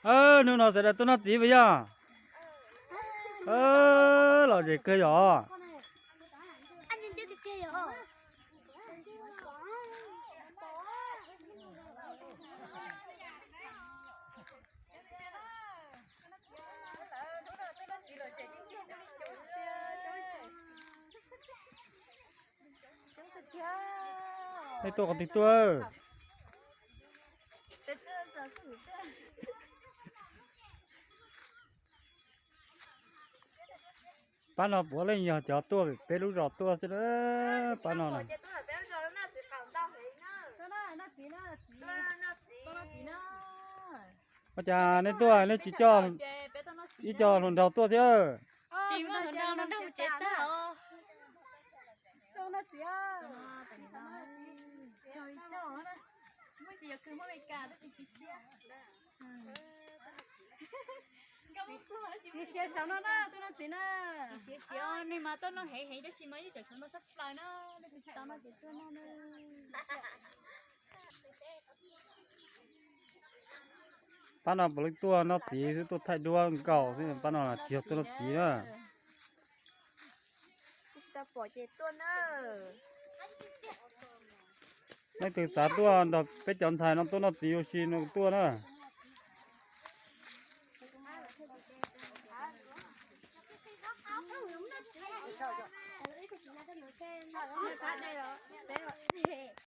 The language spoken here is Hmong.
Hnub no sawv daws tuaj noj txiv puas yog? Lom zem kawg yom. Nej tuaj qhov twg tuaj? Pab no puav leej yog cov tuaj peb lub zos tuaj xwb na. Pab no na. Ua cas nej tuaj nej tsis coj ib co hluas nraug tuaj thiab? Txiv siav saum no na, tuaj noj txiv na. Txiv siav siav, nws mas tuaj noj heev heev tab sis mas yeej tseem tshuav noj tshaj plaws na, nej tsis tau noj ces tuaj noj na. Pab no puav leej tuaj noj txiv xwb, tuaj thaij duab nkaus xwb, pab no tsis yog tuaj noj txiv na. Leej twg xav tuaj nrog peb cov ntxhais no tuaj noj txiv ua si no tuaj na.